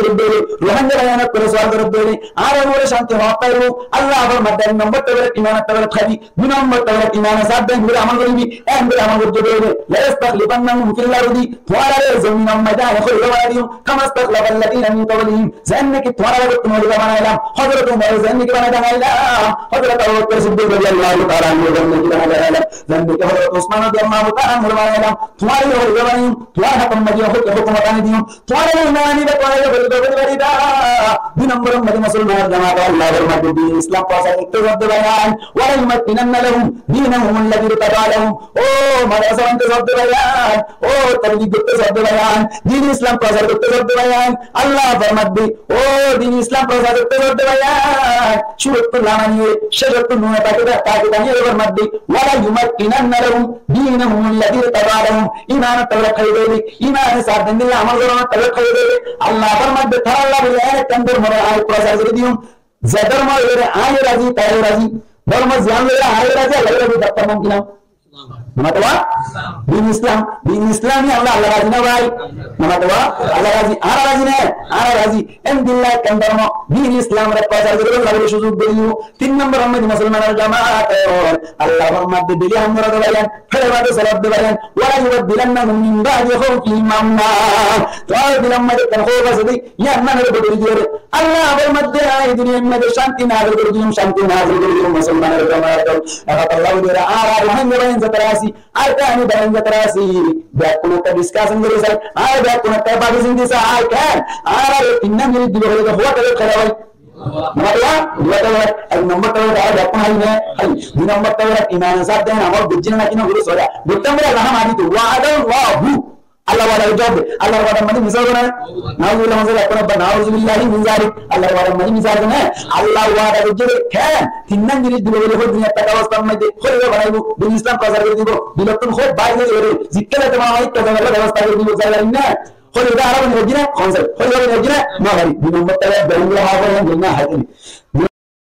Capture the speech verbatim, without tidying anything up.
goródde óile, Rohingya bái ókkole sual goródde óile, añárar uore cánti hoóñt faibó. Allah formar de ek nombor taurat, iman or taurat háibi, dui nombor taurat, iman e saf de, en gorí amol goríbi, en gorí amol goródde óile, ليستخلفنهم في الأرض, tuáñráre zomin or maze añí hólifa banai diyum, كما استخلف الذين من قبلهم, zeén niki tuáñráre hoólifa banailam, Hozrot Umar e zeén niki banai banailam, Hozrot Abu Bakr Siddiq radiyallahu ta'ala anhu zeén niki banai banailam, zeén niki Hozrot Usman radiyallahu ta'ala anhu banailam, tuáñráre hólifa banaiyum, tuáñr hátor maze hó-, hókumot aní diyum, tuáñra iman aniba, tuáñra hólifa boni fariba. Dui nombor or maze musolmanor jamaat, Allah formar de din Islam prosar goitto sodde báiyain, وليمكنن لهم دينهم الذي ارتضى لهم. Ó madrasa bainto sodde báiyain, ó tablig goitto sodde báiyain, din Islam prosar goitto sodde báiyain, Allah formar de, ó din Islam prosar goitto sodde báiyain, cúruttu lamani cécottu nune taki, taki, taki Allah formar de, وليمكنن لهم دينهم الذي ارتضى لهم. Iman or taurat háiye de, iman e saf de, endilla amol goron or taurat háiye de. Allah formar de, taralla buli en ekkán dormo añí prosar gorí diyum, ze dormo loiyóre añí razi, taiyo razi. Dormo ziyán loiyóre añí razi, Allah razi, dekta mumkin. Nomatowa? Din Islam, din Islam e Allah, Allah razi na bái? Nomatowa? Allah razi, añára razi na? Añára razi. Endilla ekkán dormo, din Islam re prosar goríbar lalai suzug gorí dibo. Tin nombor or maze musolmanor jamaat, Allah formar de, deli ham goró de báiyain, fere bade solot de báiyain, وليبدلنهم من بعد خوفهم أمنا. Tuáñrar dilor maze ekkán hóuf asé de, yián manor bodoli diyóre Allah formar de, añí duniyar maze cánti nazil gorí diyum, cánti nazil gorí diyum, musolmanor jamaat. Ehón Allah diyóre, añára Rohingya báiyain zetará así, Arakan báiyain zetará así, beggún ekká discussion gorí sai, ar beggún ekká bábi sinti sai, ken? Añára e tinnán jinís dibo hoile de, hoó taurat háiba bái? Nomatowa? Duwa taurat, ek nombor taurat, añára beggún háiyi né? Háiyi. Dui nombor taurat, iman e saf de, amol goijjí né naki no goijjí, sóra. Dui nombor Allah mani to, وعد الله. Allah wada goijjé de, Allah wada mani misá óibo né? Nauzubillah, nauzubillah, nauzubillahi min zalik. Allah wada mani misá óibo né? Allah wada goijjé de, ken? Tinnán jinís dibo buli, hoó duniyat táka obostár maze, hólifa banaibo, din Islam prosar gorí dibo, dilottún hóuf bair gorí dibo, zikká zaite mane ikká zagar bebosta gorí dibo, zagar ne? Hólifa añára boni goijjí né? Hon sai, hólifa boni goijjí né? No bái, dui nombor taurat, dui nombor taurat, dui nombor taurat.